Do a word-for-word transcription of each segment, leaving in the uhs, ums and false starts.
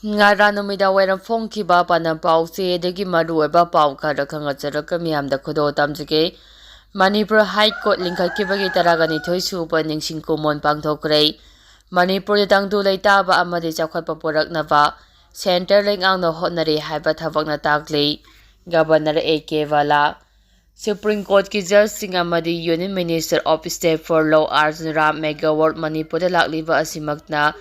ꯉꯔꯥꯡ ꯅꯨꯃꯤꯗꯥꯡ ꯋꯥꯏꯔꯝ ꯐꯣꯡꯈꯤꯕ ꯄꯥꯟꯗꯝ ꯄꯥꯎꯆꯦꯗꯒꯤ ꯃꯔꯨꯑꯣꯏꯕ ꯄꯥꯎ ꯈꯔ ꯈꯪꯍꯟꯖꯔꯒ ꯃꯤꯌꯥꯝꯗ ꯈꯨꯗꯣꯜ ꯇꯝꯖꯒꯦ꯫ ꯃꯅꯤꯄꯨꯔ ꯍꯥꯏ ꯀꯣꯔꯠ ꯂꯤꯡꯈꯠꯈꯤꯕꯒꯤ ꯇꯔꯥꯒ ꯅꯤꯊꯣꯏ ꯁꯨꯕ ꯅꯤꯡꯁꯤꯡ ꯀꯨꯝꯑꯣꯟ ꯄꯥꯡꯊꯣꯛꯈ꯭ꯔꯦ꯫ ꯃꯅꯤꯄꯨꯔꯗ ꯇꯪꯗꯨ ꯂꯩꯇꯥꯕ ꯑꯃꯗꯤ ꯆꯥꯎꯈꯠꯄ ꯄꯨꯔꯛꯅꯕ ꯁꯦꯟꯇꯔ ꯂꯩꯉꯥꯛꯅ ꯍꯣꯠꯅꯔꯤ ꯍꯥꯏꯕ ꯊꯕꯛꯅ ꯇꯥꯛꯂꯤ꯫ Governor A K Bala. Supreme ꯀꯣꯔꯠꯀꯤ ꯖꯖꯁꯤꯡ ꯑꯃꯗꯤ Union Minister of State for Law Arjun Ram ꯃꯦꯘꯋꯥꯜ ꯃꯅꯤꯄꯨꯔꯗ ꯂꯥꯛꯂꯤꯕ ꯑꯁꯤꯃꯛꯅ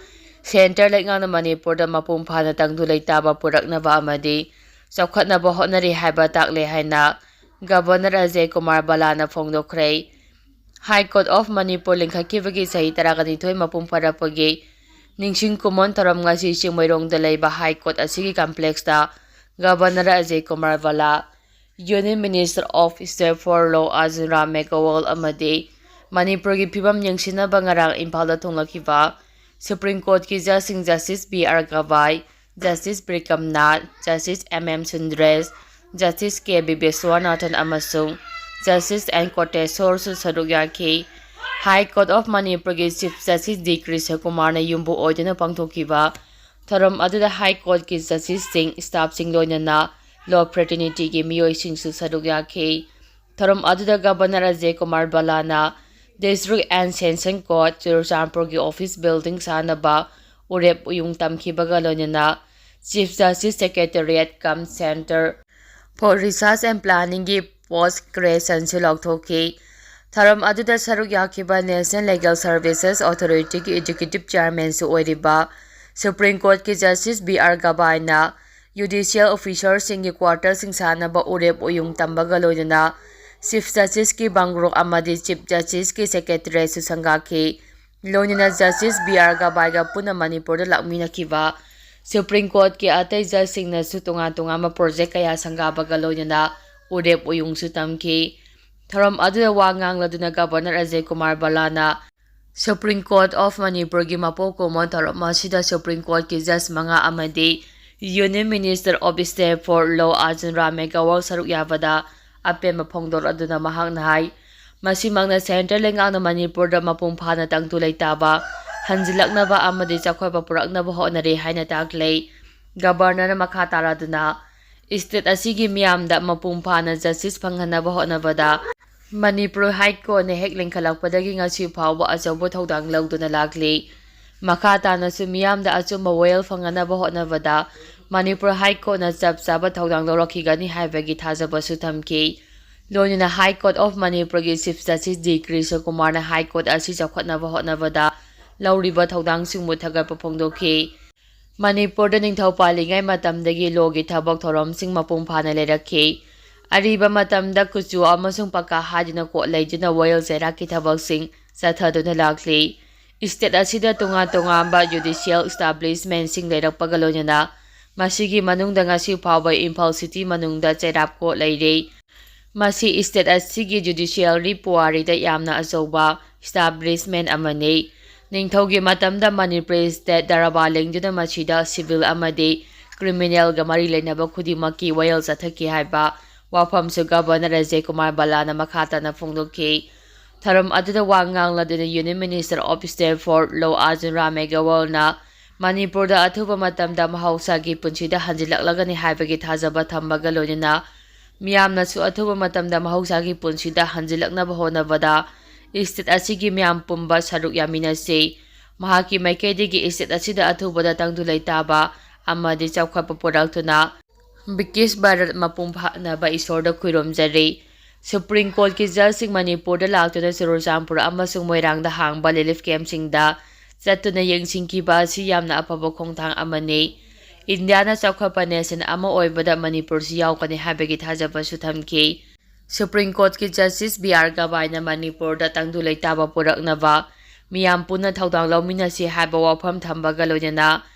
ꯁꯦꯟꯇꯔ ꯂꯩꯉꯥꯛꯅ ꯃꯅꯤꯄꯨꯔꯗ ꯃꯄꯨꯡ ꯐꯥꯅ ꯇꯪꯗꯨ ꯂꯩꯇꯥꯕ ꯄꯨꯔꯛꯅꯕ ꯑꯃꯗꯤ ꯆꯥꯎꯈꯠꯅꯕ ꯍꯣꯠꯅꯔꯤ ꯍꯥꯏꯕ ꯇꯥꯛꯂꯦ ꯍꯥꯏꯅ ꯒꯕꯔꯅꯔ ꯑꯖꯌ ꯀꯨꯃꯥꯔ ꯕꯂꯥꯅ ꯐꯣꯡꯗꯣꯛꯈ꯭ꯔꯦ꯫ High Court of ꯃꯅꯤꯄꯨꯔ ꯂꯤꯡꯈꯠꯈꯤꯕꯒꯤ ꯆꯍꯤ ꯇꯔꯥꯒ ꯅꯤꯊꯣꯏ ꯃꯄꯨꯡ ꯐꯥꯔꯛꯄꯒꯤ ꯅꯤꯡꯁꯤꯡ ꯀꯨꯝꯑꯣꯟ ꯊꯧꯔꯝ ꯉꯁꯤ ꯆꯤꯡꯃꯩꯔꯣꯡꯗ ꯂꯩꯕ ꯍꯥꯏ ꯀꯣꯔꯠ ꯑꯁꯤꯒꯤ ꯀꯝꯄ꯭ꯂꯦꯛꯁꯇ governor Ajay Kumar Bhalla, Union Minister of State for Law Arjun Ram Meghwal ꯑꯃꯗꯤ ꯃꯅꯤꯄꯨꯔꯒꯤ ꯐꯤꯕꯝ ꯌꯦꯡꯁꯤꯟꯅꯕ ꯉꯔꯥꯡ ꯏꯝꯐꯥꯜꯗ ꯊꯨꯡꯂꯈꯤꯕ ꯁꯨꯄ꯭ꯔꯤꯝ ꯀꯣꯔꯠꯀꯤ ꯖꯖꯁꯤꯡ justice B R Gavai, justice Vikramnath, justice M M Sundresh, justice K V Viswanathan ꯑꯃꯁꯨꯡ ꯖꯁꯇꯤꯁ ꯑꯦꯟ ꯀꯣꯇꯦꯁꯣꯔꯁꯨ ꯁꯔꯨꯛ ꯌꯥꯈꯤ꯫ ꯍꯥꯏ ꯀꯣꯔꯠ ꯑꯣꯐ ꯃꯅꯤꯄꯨꯔꯒꯤ ꯆꯤꯐ ꯖꯁꯇꯤꯁ ꯗꯤ ꯀ꯭ꯔꯤꯁꯅꯀꯨꯃꯥꯔꯅ ꯌꯨꯝꯕꯨ ꯑꯣꯏꯗꯨꯅ ꯄꯥꯡꯊꯣꯛꯈꯤꯕ ꯊꯧꯔꯝ ꯑꯗꯨꯗ ꯍꯥꯏ ꯀꯣꯔꯠꯀꯤ ꯖꯁꯇꯤꯁꯁꯤꯡ, ꯁ꯭ꯇꯥꯐꯁꯤꯡ ꯂꯣꯏꯅꯅ ꯂꯣ ꯐ꯭ꯔꯦꯇꯔꯅꯤꯇꯤꯒꯤ ꯃꯤꯑꯣꯏꯁꯤꯡꯁꯨ ꯁꯔꯨꯛ ꯌꯥꯈꯤ꯫ ꯊꯧꯔꯝ ꯑꯗꯨꯗ ꯒꯕꯔꯅꯔ ꯑꯖꯌ ꯀꯨꯃꯥꯔ ꯕꯂꯥꯅ District and Session Court ꯆꯨꯔꯆꯥꯟꯄꯨꯔꯒꯤ ꯑꯣꯐꯤꯁ ꯕꯤꯜꯗꯤꯡ ꯁꯥꯅꯕ ꯎꯔꯦꯞ ꯎꯌꯨꯡ ꯇꯝꯈꯤꯕꯒ ꯂꯣꯏꯅꯅ Chief Justice Secretariat cum Center for Research and Planningꯒꯤ post creationꯁꯨ ꯂꯥꯎꯊꯣꯛꯈꯤ꯫ ꯊꯧꯔꯝ ꯑꯗꯨꯗ ꯁꯔꯨꯛ ꯌꯥꯈꯤꯕ National Legal Services Authorityꯒꯤ Executive Chairmanꯁꯨ ꯑꯣꯏꯔꯤꯕ ꯁꯨꯄ꯭ꯔꯤꯝ ꯀꯣꯔꯠꯀꯤ ꯖꯁꯇꯤꯁ ꯕꯤ ꯑꯥꯔ ꯒꯕꯥꯏꯅ ꯖꯨꯗꯤꯁꯤꯌꯦꯜ ꯑꯣꯐꯤꯁꯔꯁꯤꯡꯒꯤ ꯀ꯭ꯋꯥꯔꯇꯔꯁꯤꯡ ꯁꯥꯅꯕ ꯎꯔꯦꯞ ꯎꯌꯨꯡ ꯇꯝꯕꯒ ꯂꯣꯏꯅꯅ ꯆꯤꯐ ꯖꯁꯇꯤꯁꯀꯤ ꯕꯪꯒ꯭ꯂꯣ ꯑꯃꯗꯤ ꯆꯤꯐ ꯖꯁꯇꯤꯁꯀꯤ ꯁꯦꯀ꯭ꯔꯦꯇꯔꯤꯌꯦꯠꯁꯨ ꯁꯪꯒꯥꯈꯤ꯫ ꯂꯣꯏꯅꯅ ꯖꯁꯇꯤꯁ ꯕꯤ ꯑꯥꯔ ꯒꯕꯥꯏꯒ ꯄꯨꯟꯅ ꯃꯅꯤꯄꯨꯔꯗ ꯂꯥꯛꯃꯤꯟꯅꯈꯤꯕ ꯁꯨꯄ꯭ꯔꯤꯝ ꯀꯣꯔꯠꯀꯤ ꯑꯇꯩ ꯖꯁꯁꯤꯡꯅꯁꯨ ꯇꯣꯉꯥꯟ ꯇꯣꯉꯥꯟꯕ ꯄ꯭ꯔꯣꯖꯦꯛ ꯀꯌꯥ ꯁꯪꯒꯥꯕꯒ ꯂꯣꯏꯅꯅ ꯎꯔꯦꯞ ꯎꯌꯨꯡꯁꯨ ꯇꯝꯈꯤ꯫ ꯊꯧꯔꯝ ꯑꯗꯨꯗ ꯋꯥ ꯉꯥꯡꯂꯗꯨꯅ ꯒꯕꯔꯅꯔ ꯑꯖꯌ ꯀꯨꯃꯥꯔ ꯕꯂꯥꯅ ꯁꯨꯄ꯭ꯔꯤꯝ ꯀꯣꯔꯠ ꯑꯣꯐ ꯃꯅꯤꯄꯨꯔꯒꯤ ꯃꯄꯣꯛ ꯀꯨꯝꯑꯣꯟ ꯊꯧꯔꯝ ꯑꯁꯤꯗ ꯁꯨꯄ꯭ꯔꯤꯝ ꯀꯣꯔꯠꯀꯤ ꯖꯁ ꯃꯉꯥ ꯑꯃꯗꯤ Union Minister of State for Law Arjun Ram ꯃꯦꯘꯋꯥꯜ ꯁꯔꯨꯛ ꯌꯥꯕꯗ ꯑꯄꯦꯟꯕ ꯐꯣꯡꯗꯣꯔꯗꯨꯅ ꯃꯍꯥꯛꯅ ꯍꯥꯏ, ꯃꯁꯤꯃꯛꯅ ꯁꯦꯟꯇ꯭ꯔꯦꯜ ꯂꯩꯉꯥꯛꯅ ꯃꯅꯤꯄꯨꯔꯗ ꯃꯄꯨꯡ ꯐꯥꯅ ꯇꯪꯗꯨ ꯂꯩꯇꯥꯕ ꯍꯟꯖꯤꯜꯂꯛꯅꯕ ꯑꯃꯗꯤ ꯆꯥꯎꯈꯠꯄ ꯄꯨꯔꯛꯅꯕ ꯍꯣꯠꯅꯔꯤ ꯍꯥꯏꯅ ꯇꯥꯛꯂꯦ꯫ ꯒꯕꯔꯅꯔꯅ ꯃꯈꯥ ꯇꯥꯔꯗꯨꯅ, ꯁ꯭ꯇꯦꯠ ꯑꯁꯤꯒꯤ ꯃꯤꯌꯥꯝꯗ ꯃꯄꯨꯡ ꯐꯥꯅ ꯖꯁꯇꯤꯁ ꯐꯪꯍꯟꯅꯕ ꯍꯣꯠꯅꯕꯗ ꯃꯅꯤꯄꯨꯔ ꯍꯥꯏ ꯀꯣꯔꯠꯅ ꯍꯦꯛ ꯂꯤꯡꯈꯠꯂꯛꯄꯗꯒꯤ ꯉꯁꯤ ꯐꯥꯎꯕ ꯑꯆꯧꯕ ꯊꯧꯗꯥꯡ ꯂꯧꯗꯨꯅ ꯂꯥꯛꯂꯤ꯫ ꯃꯈꯥ ꯇꯥꯅꯁꯨ ꯃꯤꯌꯥꯝꯗ ꯑꯆꯨꯝꯕ ꯋꯥꯌꯦꯜ ꯐꯪꯍꯟꯅꯕ ꯍꯣꯠꯅꯕꯗ ꯃꯅꯤꯄꯨꯔ ꯍꯥꯏ ꯀꯣꯔꯠꯅ ꯆꯞ ꯆꯥꯕ ꯊꯧꯗꯥꯡ ꯂꯧꯔꯛꯈꯤꯒꯅꯤ ꯍꯥꯏꯕꯒꯤ ꯊꯥꯖꯕꯁꯨ ꯊꯝꯈꯤ꯫ ꯂꯣꯏꯅꯅ ꯍꯥꯏ ꯀꯣꯔꯠ ꯑꯣꯐ ꯃꯅꯤꯄꯨꯔꯒꯤ ꯆꯤꯐ ꯖꯁꯇꯤꯁ ꯗꯤ ꯀ꯭ꯔꯤꯁꯅ ꯀꯨꯃꯥꯔꯅ ꯍꯥꯏ ꯀꯣꯔꯠ ꯑꯁꯤ ꯆꯥꯎꯈꯠꯅꯕ ꯍꯣꯠꯅꯕꯗ ꯂꯧꯔꯤꯕ ꯊꯧꯗꯥꯡꯁꯤꯡꯕꯨ ꯊꯥꯒꯠꯄ ꯐꯣꯡꯗꯣꯛꯈꯤ꯫ ꯃꯅꯤꯄꯨꯔꯗ ꯅꯤꯡꯊꯧ ꯄꯥꯜꯂꯤꯉꯩ ꯃꯇꯝꯗꯒꯤ ꯂꯣꯒꯤ ꯊꯕꯛ ꯊꯧꯔꯝꯁꯤꯡ ꯃꯄꯨꯡ ꯐꯥꯅ ꯂꯩꯔꯛꯈꯤ꯫ ꯑꯔꯤꯕ ꯃꯇꯝꯗ ꯀꯨꯆꯨ ꯑꯃꯁꯨꯡ ꯄꯀꯥ ꯍꯥꯏꯗꯨꯅ ꯀꯣꯠ ꯂꯩꯗꯨꯅ ꯋꯥꯌꯦꯜ ꯆꯩꯔꯥꯛꯀꯤ ꯊꯕꯛꯁꯤꯡ ꯆꯠꯊꯗꯨꯅ ꯂꯥꯛꯂꯤ꯫ ꯁ꯭ꯇꯦꯠ ꯑꯁꯤꯗ ꯇꯣꯉꯥꯟ ꯇꯣꯉꯥꯟꯕ ꯖꯨꯗꯤꯁꯤꯌꯦꯜ ꯏꯁꯇꯥꯕ꯭ꯂꯤꯁꯃꯦꯟꯁꯤꯡ ꯂꯩꯔꯛꯄꯒ ꯂꯣꯏꯅꯅ ꯃꯁꯤꯒꯤ ꯃꯅꯨꯡꯗ ꯉꯁꯤ ꯐꯥꯎꯕ ꯏꯝꯐꯥꯜ ꯁꯤꯇꯤ ꯃꯅꯨꯡꯗ ꯆꯩꯔꯥꯛ ꯀꯣꯠ ꯂꯩꯔꯤ꯫ ꯃꯁꯤ ꯁ꯭ꯇꯦꯠ ꯑꯁꯤꯒꯤ ꯖꯨꯗꯤꯁꯤꯌꯔꯤ ꯄꯨꯋꯥꯔꯤꯗ ꯌꯥꯝꯅ ꯑꯆꯧꯕ ꯏꯁꯇꯥꯕ꯭ꯂꯤꯁꯃꯦꯟ ꯑꯃꯅꯤ꯫ ꯅꯤꯡꯊꯧꯒꯤ ꯃꯇꯝꯗ ꯃꯅꯤꯄꯨꯔꯤ ꯁ꯭ꯇꯦꯠ ꯗꯔꯕꯥꯔ ꯂꯤꯡꯗꯨꯅ ꯃꯁꯤꯗ ꯁꯤꯚꯤꯜ ꯑꯃꯗꯤ ꯀ꯭ꯔꯤꯃꯤꯅꯦꯜꯒ ꯃꯔꯤ ꯂꯩꯅꯕ ꯈꯨꯗꯤꯡꯃꯛꯀꯤ ꯋꯥꯌꯦꯜ ꯆꯠꯊꯈꯤ ꯍꯥꯏꯕ ꯋꯥꯐꯝꯁꯨ ꯒꯕꯔꯅꯔ ꯑꯖꯌ ꯀꯨꯃꯥꯔ ꯕꯂꯥꯅ ꯃꯈꯥ ꯇꯥꯅ ꯐꯣꯡꯗꯣꯛꯈꯤ꯫ ꯊꯧꯔꯝ ꯑꯗꯨꯗ ꯋꯥ ꯉꯥꯡꯂꯗꯨꯅ Union Minister of State for Law Arjun Ram ꯃꯦꯘꯋꯥꯜꯅ ꯃꯅꯤꯄꯨꯔꯗ ꯑꯊꯨꯕ ꯃꯇꯝꯗ ꯃꯍꯧꯁꯥꯒꯤ ꯄꯨꯟꯁꯤꯗ ꯍꯟꯖꯤꯜꯂꯛꯂꯒꯅꯤ ꯍꯥꯏꯕꯒꯤ ꯊꯥꯖꯕ ꯊꯝꯕꯒ ꯂꯣꯏꯅꯅ ꯃꯤꯌꯥꯝꯅꯁꯨ ꯑꯊꯨꯕ ꯃꯇꯝꯗ ꯃꯍꯧꯁꯥꯒꯤ ꯄꯨꯟꯁꯤꯗ ꯍꯟꯖꯤꯜꯂꯛꯅꯕ ꯍꯣꯠꯅꯕꯗ ꯁ꯭ꯇꯦꯠ ꯑꯁꯤꯒꯤ ꯃꯤꯌꯥꯝ ꯄꯨꯝꯕ ꯁꯔꯨꯛ ꯌꯥꯃꯤꯟꯅꯁꯤ꯫ ꯃꯍꯥꯛꯀꯤ ꯃꯥꯏꯀꯩꯗꯒꯤ ꯁ꯭ꯇꯦꯠ ꯑꯁꯤꯗ ꯑꯊꯨꯕꯗ ꯇꯪꯗꯨ ꯂꯩꯇꯥꯕ ꯑꯃꯗꯤ ꯆꯥꯎꯈꯠꯄ ꯄꯨꯔꯛꯇꯨꯅ ꯕ꯭ꯔꯤꯇꯤꯁ ꯚꯥꯔꯠ ꯃꯄꯨꯡ ꯐꯥꯅꯕ ꯏꯁꯣꯔꯗ ꯈꯨꯔꯨꯝꯖꯔꯤ꯫ ꯁꯨꯄ꯭ꯔꯤꯝ ꯀꯣꯔꯠꯀꯤ ꯖꯖꯁꯤꯡ ꯃꯅꯤꯄꯨꯔꯗ ꯂꯥꯛꯇꯨꯅ ꯆꯨꯔꯆꯥꯟꯄꯨꯔ ꯑꯃꯁꯨꯡ ꯃꯣꯏꯔꯥꯡꯗ ꯍꯥꯡꯕ ꯔꯤꯂꯤꯐ ꯀꯦꯝꯞꯁꯤꯡꯗ ꯆꯠꯇꯨꯅ ꯌꯦꯡꯁꯤꯟꯈꯤꯕ ꯑꯁꯤ ꯌꯥꯝꯅ ꯑꯐꯕ ꯈꯣꯡꯊꯥꯡ ꯑꯃꯅꯤ꯫ ꯏꯟꯗꯤꯌꯥꯅ ꯆꯥꯎꯈꯠꯄ ꯅꯦꯁꯟ ꯑꯃ ꯑꯣꯏꯕꯗ ꯃꯅꯤꯄꯨꯔꯁꯨ ꯌꯥꯎꯒꯅꯤ ꯍꯥꯏꯕꯒꯤ ꯊꯥꯖꯕꯁꯨ ꯊꯝꯈꯤ꯫ ꯁꯨꯄ꯭ꯔꯤꯝ ꯀꯣꯔꯠꯀꯤ ꯖꯁꯇꯤꯁ ꯕꯤ ꯑꯥꯔ ꯒꯕꯥꯏꯅ ꯃꯅꯤꯄꯨꯔꯗ ꯇꯪꯗꯨ ꯂꯩꯇꯥꯕ ꯄꯨꯔꯛꯅꯕ ꯃꯤꯌꯥꯝ ꯄꯨꯟꯅ ꯊꯧꯗꯥꯡ ꯂꯧꯃꯤꯟꯅꯁꯤ ꯍꯥꯏꯕ ꯋꯥꯐꯝ ꯊꯝꯕꯒ ꯂꯣꯏꯅꯅ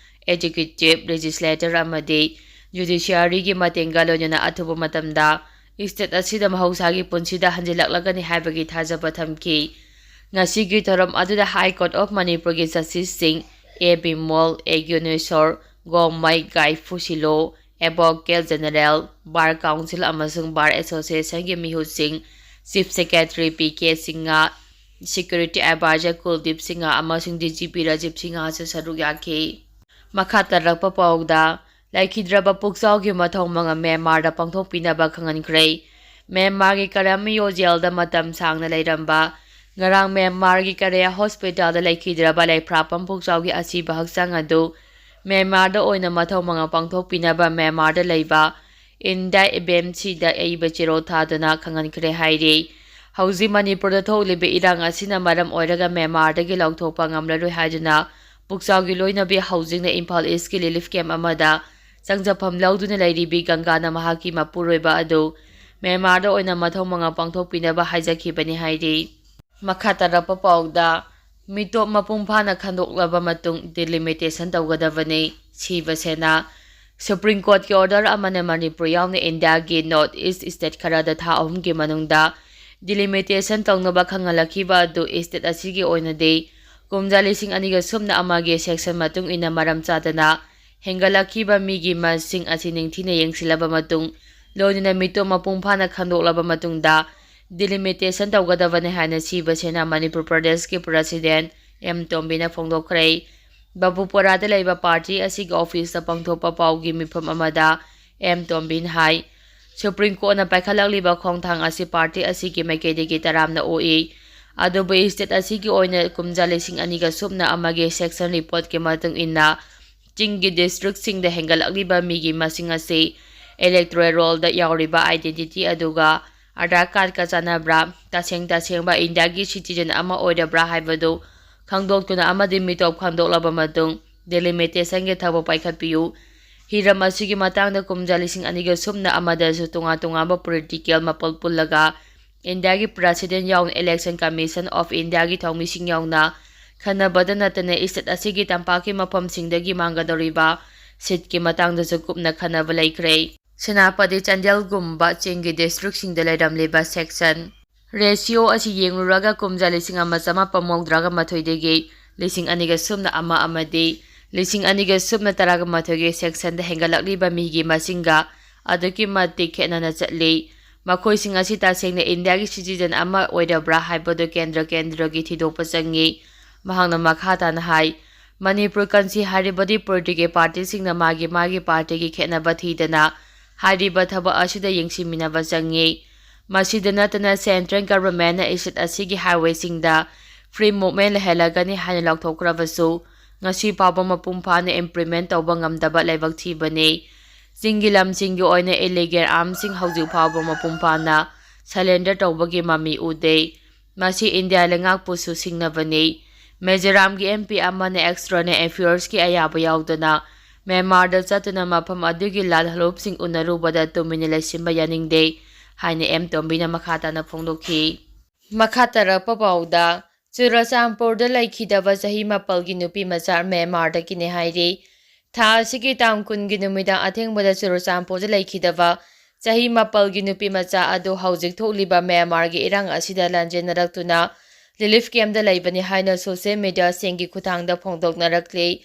ꯑꯦꯖꯨꯀꯦꯇꯤꯚ, ꯂꯦꯖꯤꯁꯂꯦꯇꯔ ꯑꯃꯗꯤ ꯖꯨꯗꯤꯁꯤꯌꯥꯔꯤꯒꯤ ꯃꯇꯦꯡꯒ ꯂꯣꯏꯅꯅ ꯑꯊꯨꯕ ꯃꯇꯝꯗ ꯁ꯭ꯇꯦꯠ ꯑꯁꯤꯗ ꯃꯍꯧꯁꯥꯒꯤ ꯄꯨꯟꯁꯤꯗ ꯍꯟꯖꯤꯜꯂꯛꯂꯒꯅꯤ ꯍꯥꯏꯕꯒꯤ ꯊꯥꯖꯕ ꯊꯝꯈꯤ꯫ ꯉꯁꯤꯒꯤ ꯊꯧꯔꯝ ꯑꯗꯨꯗ ꯍꯥꯏ ꯀꯣꯔꯠ ꯑꯣꯐ ꯃꯅꯤꯄꯨꯔꯒꯤ ꯖꯁꯇꯤꯁꯁꯤꯡ ꯑꯦ ꯕꯤꯃꯣꯜ, ꯑꯦ ꯒ꯭ꯌꯥꯅꯦꯁꯣꯔ, ꯒꯣꯃꯩ, ꯒꯥꯏꯐꯨ ꯁꯤꯂꯣ, ꯑꯦꯗꯚꯣꯀꯦꯠ ꯖꯦꯅꯔꯦꯜ, ꯕꯥꯔ ꯀꯥꯎꯟꯁꯤꯜ ꯑꯃꯁꯨꯡ ꯕꯥꯔ ꯑꯦꯁꯣꯁꯤꯌꯦꯁꯟꯒꯤ ꯃꯤꯍꯨꯠꯁꯤꯡ, chief secretary P K Singh, Security Advisor Kuldeep Singha ꯑꯃꯁꯨꯡ D G P Rajiv Singhaꯁꯨ ꯁꯔꯨꯛ ꯌꯥꯈꯤ꯫ ꯃꯈꯥ ꯇꯥꯔꯛꯄ ꯄꯥꯎꯗ, ꯂꯩꯈꯤꯗ꯭ꯔꯕ ꯄꯨꯛꯆꯥꯎꯒꯤ ꯃꯊꯧ ꯃꯉꯥ ꯃ꯭ꯌꯥꯟꯃꯥꯔꯗ ꯄꯥꯡꯊꯣꯛꯄꯤꯅꯕ ꯈꯪꯍꯟꯈ꯭ꯔꯦ꯫ ꯃ꯭ꯌꯥꯟꯃꯥꯔꯒꯤ ꯀꯔꯥꯃꯤꯌꯣ ꯖꯦꯜꯗ ꯃꯇꯝ ꯁꯥꯡꯅ ꯂꯩꯔꯝꯕ, ꯉꯔꯥꯡ ꯃ꯭ꯌꯥꯟꯃꯥꯔꯒꯤ ꯀꯔꯦ ꯍꯣꯁꯄꯤꯇꯥꯜꯗ ꯂꯩꯈꯤꯗ꯭ꯔꯕ ꯂꯩꯐ꯭ꯔꯥꯐꯝ ꯄꯨꯛꯆꯥꯎꯒꯤ ꯑꯁꯤꯕ ꯍꯛꯆꯥꯡ ꯑꯗꯨ ꯃ꯭ꯌꯥꯟꯃꯥꯔꯗ ꯑꯣꯏꯅ ꯃꯊꯧ ꯃꯉꯥ ꯄꯥꯡꯊꯣꯛꯄꯤꯅꯕ ꯃ꯭ꯌꯥꯟꯃꯥꯔꯗ ꯂꯩꯕ ꯏꯟꯗꯤꯌꯥ ꯑꯦꯝꯕꯦꯁꯤꯗ ꯑꯏꯕ ꯆꯦꯔꯣꯜ ꯊꯥꯗꯨꯅ ꯈꯪꯍꯟꯈ꯭ꯔꯦ ꯍꯥꯏꯔꯤ꯫ ꯍꯧꯖꯤꯛ ꯃꯅꯤꯄꯨꯔꯗ ꯊꯣꯛꯂꯤꯕ ꯏꯔꯥꯡ ꯑꯁꯤꯅ ꯃꯔꯝ ꯑꯣꯏꯔꯒ ꯃ꯭ꯌꯥꯟꯃꯥꯔꯗꯒꯤ ꯂꯧꯊꯣꯛꯄ ꯉꯝꯂꯔꯣꯏ ꯍꯥꯏꯗꯨꯅ ꯄꯨꯛꯆꯥꯎꯒꯤ ꯂꯣꯏꯅꯕꯤ ꯍꯧꯖꯤꯛꯅ ꯏꯝꯐꯥꯜ ꯏꯁꯀꯤ ꯔꯤꯂꯤꯐ ꯀꯦꯝꯞ ꯑꯃꯗ ꯆꯪꯖꯐꯝ ꯂꯧꯗꯨꯅ ꯂꯩꯔꯤꯕꯤ ꯒꯪꯒꯥꯅ ꯃꯍꯥꯛꯀꯤ ꯃꯄꯨꯔꯣꯏꯕ ꯑꯗꯨ ꯃ꯭ꯌꯥꯟꯃꯥꯔꯗ ꯑꯣꯏꯅ ꯃꯊꯧ ꯃꯉꯥ ꯄꯥꯡꯊꯣꯛꯄꯤꯅꯕ ꯍꯥꯏꯖꯈꯤꯕꯅꯤ ꯍꯥꯏꯔꯤ꯫ ꯃꯈꯥ ꯇꯥꯔꯛꯄ ꯄꯥꯎꯗ, ꯃꯤꯇꯣꯞ ꯃꯄꯨꯡ ꯐꯥꯅ ꯈꯟꯗꯣꯛꯂꯕ ꯃꯇꯨꯡ ꯗꯤꯂꯤꯃꯤꯇꯦꯁꯟ ꯇꯧꯒꯗꯕꯅꯤ, ꯁꯤꯕ ꯁꯦꯅꯥ꯫ ꯁꯨꯄ꯭ꯔꯤꯝ ꯀꯣꯔꯠꯀꯤ ꯑꯣꯔꯗꯔ ꯑꯃꯅ ꯃꯅꯤꯄꯨꯔ ꯌꯥꯎꯅ ꯏꯟꯗꯤꯌꯥꯒꯤ ꯅꯣꯔꯠ ꯏꯁ ꯁ꯭ꯇꯦꯠ ꯈꯔꯗ ꯊꯥ ꯑꯍꯨꯝꯒꯤ ꯃꯅꯨꯡꯗ ꯗꯤꯂꯤꯃꯤꯇꯦꯁꯟ ꯇꯧꯅꯕ ꯈꯪꯍꯜꯂꯛꯈꯤꯕ ꯑꯗꯨ ꯁ꯭ꯇꯦꯠ ꯑꯁꯤꯒꯤ ꯑꯣꯏꯅꯗꯤ ꯀꯨꯝꯖꯥ ꯂꯤꯁꯤꯡ ꯑꯅꯤꯒ ꯁꯨꯞꯅ ꯑꯃꯒꯤ ꯁꯦꯛꯁꯟ ꯃꯇꯨꯡ ꯏꯟꯅ ꯃꯔꯝ ꯆꯥꯗꯅ ꯍꯦꯟꯒꯠꯂꯛꯈꯤꯕ ꯃꯤꯒꯤ ꯃꯁꯤꯡ ꯑꯁꯤ ꯅꯤꯡꯊꯤꯅ ꯌꯦꯡꯁꯤꯜꯂꯕ ꯃꯇꯨꯡ, ꯂꯣꯏꯅꯅ ꯃꯤꯇꯣꯞ ꯃꯄꯨꯡ ꯐꯥꯅ ꯈꯟꯗꯣꯛꯂꯕ ꯃꯇꯨꯡꯗ ꯗꯤꯂꯤꯃꯤꯇꯦꯁꯟ ꯇꯧꯒꯗꯕꯅꯤ ꯍꯥꯏꯅ ꯁꯤꯕ ꯁꯦꯅꯥ ꯃꯅꯤꯄꯨꯔ ꯄ꯭ꯔꯗꯦꯁꯀꯤ ꯄ꯭ꯔꯁꯤꯗꯦꯟ ꯑꯦꯝ ꯇꯣꯝꯕꯤꯅ ꯐꯣꯡꯗꯣꯛꯈ꯭ꯔꯦ꯫ ꯕꯕꯨꯄꯨꯔꯥꯗ ꯂꯩꯕ ꯄꯥꯔꯇꯤ ꯑꯁꯤꯒꯤ ꯑꯣꯐꯤꯁꯇ ꯄꯥꯡꯊꯣꯛꯄ ꯄꯥꯎꯒꯤ ꯃꯤꯐꯝ ꯑꯃꯗ ꯑꯦꯝ ꯇꯣꯝꯕꯤꯅ ꯍꯥꯏ, ꯁꯨꯄ꯭ꯔꯤꯝ ꯀꯣꯔꯠꯅ ꯄꯥꯏꯈꯠꯂꯛꯂꯤꯕ ꯈꯣꯡꯊꯥꯡ ꯑꯁꯤ ꯄꯥꯔꯇꯤ ꯑꯁꯤꯒꯤ ꯃꯥꯏꯀꯩꯗꯒꯤ ꯇꯔꯥꯝꯅ ꯑꯣꯛꯏ꯫ ꯑꯗꯨꯕꯨ ꯁ꯭ꯇꯦꯠ ꯑꯁꯤꯒꯤ ꯑꯣꯏꯅ ꯀꯨꯝꯖꯥ ꯂꯤꯁꯤꯡ ꯑꯅꯤꯒ ꯁꯨꯞꯅ ꯑꯃꯒꯤ ꯁꯦꯛꯁꯟ ꯔꯤꯄꯣꯔꯠꯀꯤ ꯃꯇꯨꯡ ꯏꯟꯅ ꯆꯤꯡꯒꯤ ꯗꯤꯁꯇ꯭ꯔꯤꯛꯁꯤꯡꯗ ꯍꯦꯟꯒꯠꯂꯛꯂꯤꯕ ꯃꯤꯒꯤ ꯃꯁꯤꯡ ꯑꯁꯤ ꯏꯂꯦꯛꯇꯣꯔꯦꯜ ꯔꯣꯜꯗ ꯌꯥꯎꯔꯤꯕ ꯑꯥꯏꯗꯦꯟꯇꯤꯇꯤ ꯑꯗꯨꯒ ꯑꯥꯙꯥꯔ ꯀꯥꯔꯗꯀ ꯆꯥꯟꯅꯕ꯭ꯔꯥ, ꯇꯁꯦꯡ ꯇꯁꯦꯡꯕ ꯏꯟꯗꯤꯌꯥꯒꯤ ꯁꯤꯇꯤꯖꯟ ꯑꯃ ꯑꯣꯏꯔꯕ꯭ꯔꯥ ꯍꯥꯏꯕꯗꯨ ꯈꯪꯗꯣꯛꯇꯨꯅ ꯑꯃꯗꯤ ꯃꯤꯇꯣꯞ ꯈꯟꯗꯣꯛꯂꯕ ꯃꯇꯨꯡ ꯗꯤꯂꯤꯃꯤꯇꯦꯁꯟꯒꯤ ꯊꯕꯛ ꯄꯥꯏꯈꯠꯄꯤꯌꯨ꯫ ꯍꯤꯔꯝ ꯑꯁꯤꯒꯤ ꯃꯇꯥꯡꯗ ꯀꯨꯝꯖꯥ ꯂꯤꯁꯤꯡ ꯑꯅꯤꯒ ꯁꯨꯞꯅ ꯑꯃꯗꯁꯨ ꯇꯣꯉꯥꯟ ꯇꯣꯉꯥꯟꯕ ꯄꯣꯂꯤꯇꯤꯀꯦꯜ ꯃꯥꯄꯜ ꯄꯨꯜꯂꯒ ꯏꯟꯗꯤꯌꯥꯒꯤ ꯄ꯭ꯔꯁꯤꯗꯦꯟ ꯌꯥꯎꯅ Election Commission of Indiaꯒꯤ ꯊꯧꯃꯤꯁꯤꯡ ꯌꯥꯎꯅ ꯈꯟꯅꯕꯗ ꯅꯠꯇꯅ ꯁ꯭ꯇꯦꯠ ꯑꯁꯤꯒꯤ ꯇꯝꯄꯥꯛꯀꯤ ꯃꯐꯝꯁꯤꯡꯗꯒꯤ ꯃꯥꯡꯒꯗꯧꯔꯤꯕ ꯁꯤꯠꯀꯤ ꯃꯇꯥꯡꯗꯁꯨ ꯀꯨꯞꯅ ꯈꯟꯅꯕ ꯂꯩꯈ꯭ꯔꯦ꯫ ꯁꯦꯅꯥꯄꯇꯤ ꯆꯥꯟꯗꯦꯜꯒꯨꯝꯕ ꯆꯤꯡꯒꯤ ꯗꯤꯁꯇ꯭ꯔꯤꯛꯁꯤꯡꯗ ꯂꯩꯔꯝꯂꯤꯕ ꯁꯦꯛꯁꯟ ꯔꯦꯁꯤꯑꯣ ꯑꯁꯤ ꯌꯦꯡꯂꯨꯔꯒ ꯀꯨꯝꯖꯥ ꯂꯤꯁꯤꯡ ꯑꯃ ꯆꯃꯥꯄꯟ ꯃꯧꯗ꯭ꯔꯥꯒ ꯃꯥꯊꯣꯏꯗꯒꯤ ꯂꯤꯁꯤꯡ ꯑꯅꯤꯒ ꯁꯨꯞꯅ ꯑꯃ ꯑꯃꯗꯤ ꯂꯤꯁꯤꯡ ꯑꯅꯤꯒ ꯁꯨꯞꯅ ꯇꯔꯥꯒ ꯃꯥꯊꯣꯏꯒꯤ ꯁꯦꯛꯁꯟꯗ ꯍꯦꯟꯒꯠꯂꯛꯂꯤꯕ ꯃꯤꯒꯤ ꯃꯁꯤꯡꯒ ꯑꯗꯨꯛꯀꯤ ꯃꯇꯤꯛ ꯈꯦꯠꯅꯅ ꯆꯠꯂꯤ꯫ ꯃꯈꯣꯏꯁꯤꯡ ꯑꯁꯤ ꯇꯁꯦꯡꯅ ꯏꯟꯗꯤꯌꯥꯒꯤ ꯁꯤꯇꯤꯖꯟ ꯑꯃ ꯑꯣꯏꯔꯕ꯭ꯔꯥ ꯍꯥꯏꯕꯗꯨ ꯀꯦꯟꯗ꯭ꯔ ꯀꯦꯟꯗ꯭ꯔꯒꯤ ꯊꯤꯗꯣꯛꯄ ꯆꯪꯏ꯫ ꯃꯍꯥꯛꯅ ꯃꯈꯥ ꯇꯥꯅ ꯍꯥꯏ, ꯃꯅꯤꯄꯨꯔ ꯀꯟꯁꯤ ꯍꯥꯏꯔꯤꯕꯗꯤ ꯄꯣꯂꯤꯇꯤꯀꯦꯜ ꯄꯥꯔꯇꯤꯁꯤꯡꯅ ꯃꯥꯒꯤ ꯃꯥꯒꯤ ꯄꯥꯔꯇꯤꯒꯤ ꯈꯦꯠꯅꯕ ꯊꯤꯗꯅ ꯍꯥꯏꯔꯤꯕ ꯊꯕꯛ ꯑꯁꯤꯗ ꯌꯦꯡꯁꯤꯟꯃꯤꯟꯅꯕ ꯆꯪꯏ꯫ ꯃꯁꯤꯗ ꯅꯠꯇꯅ ꯁꯦꯟꯇ꯭ꯔꯦꯜ ꯒꯚꯔꯟꯃꯦꯟꯠꯅ ꯏꯁꯇꯦꯠ ꯑꯁꯤꯒꯤ ꯍꯥꯏꯋꯦꯁꯤꯡꯗ ꯐ꯭ꯔꯤ ꯃꯨꯚꯃꯦꯟꯠ ꯂꯩꯍꯜꯂꯒꯅꯤ ꯍꯥꯏꯅ ꯂꯥꯎꯊꯣꯛꯈ꯭ꯔꯕꯁꯨ ꯉꯁꯤ ꯐꯥꯎꯕ ꯃꯄꯨꯡ ꯐꯥꯅ ꯏꯝꯄ꯭ꯂꯤꯃꯦꯟꯠ ꯇꯧꯕ ꯉꯝꯗꯕ ꯂꯥꯏꯕꯛ ꯊꯤꯕꯅꯤ꯫ ꯆꯤꯡꯒꯤ ꯂꯝꯁꯤꯡꯒꯤ ꯑꯣꯏꯅ ꯏꯂꯤꯒꯦꯜ ꯑꯥꯔꯝꯁꯤꯡ ꯍꯧꯖꯤꯛ ꯐꯥꯎꯕ ꯃꯄꯨꯡ ꯐꯥꯅ ꯁꯔꯦꯟꯗꯔ ꯇꯧꯕꯒꯤ ꯃꯃꯤ ꯎꯗꯦ꯫ ꯃꯁꯤ ꯏꯟꯗꯤꯌꯥ ꯂꯩꯉꯥꯛꯄꯨꯁꯨ ꯁꯤꯡꯅꯕꯅꯤ꯫ ꯃꯤꯖꯣꯔꯥꯝꯒꯤ ꯑꯦꯝ ꯄꯤ ꯑꯃꯅ ꯑꯦꯛꯁꯇꯔꯅꯦꯜ ꯑꯦꯐꯤꯌꯔꯁꯀꯤ ꯑꯌꯥꯕ ꯌꯥꯎꯗꯅ ꯃ꯭ꯌꯥꯟꯃꯥꯔꯗ ꯆꯠꯇꯨꯅ ꯃꯐꯝ ꯑꯗꯨꯒꯤ ꯂꯥꯜꯍꯧꯂꯨꯞꯁꯤꯡ ꯎꯅꯔꯨꯕꯗ ꯇꯨꯃꯤꯟꯅ ꯂꯩꯁꯤꯟꯕ ꯌꯥꯅꯤꯡꯗꯦ ꯍꯥꯏꯅ ꯑꯦꯝ ꯇꯣꯝꯕꯤꯅ ꯃꯈꯥ ꯇꯥꯅ ꯐꯣꯡꯗꯣꯛꯈꯤ꯫ ꯃꯈꯥ ꯇꯥꯔꯛꯄ ꯄꯥꯎꯗ, ꯆꯨꯔꯆꯥꯟꯄꯨꯔꯗ ꯂꯩꯈꯤꯗꯕ ꯆꯍꯤ ꯃꯥꯄꯜꯒꯤ ꯅꯨꯄꯤ ꯃꯆꯥ ꯃ꯭ꯌꯥꯟꯃꯥꯔꯗꯒꯤꯅꯤ ꯍꯥꯏꯔꯤ꯫ ꯊꯥ ꯑꯁꯤꯒꯤ ꯇꯥꯡ ꯀꯨꯟꯒꯤ ꯅꯨꯃꯤꯗꯥꯡ ꯑꯊꯦꯡꯕꯗ ꯆꯨꯔꯆꯥꯟꯄꯨꯔꯗ ꯂꯩꯈꯤꯗꯕ ꯆꯍꯤ ꯃꯥꯄꯜꯒꯤ ꯅꯨꯄꯤ ꯃꯆꯥ ꯑꯗꯨ ꯍꯧꯖꯤꯛ ꯊꯣꯛꯂꯤꯕ ꯃ꯭ꯌꯥꯟꯃꯥꯔꯒꯤ ꯏꯔꯥꯡ ꯑꯁꯤꯗ ꯂꯥꯟꯖꯦꯟꯅꯔꯛꯇꯨꯅ ꯔꯤꯂꯤꯐ ꯀꯦꯝꯞꯇ ꯂꯩꯕꯅꯤ ꯍꯥꯏꯅ ꯁꯣꯁꯤꯌꯦꯜ ꯃꯤꯗꯤꯌꯥꯁꯤꯡꯒꯤ ꯈꯨꯠꯊꯥꯡꯗ ꯐꯣꯡꯗꯣꯛꯅꯔꯛꯂꯤ꯫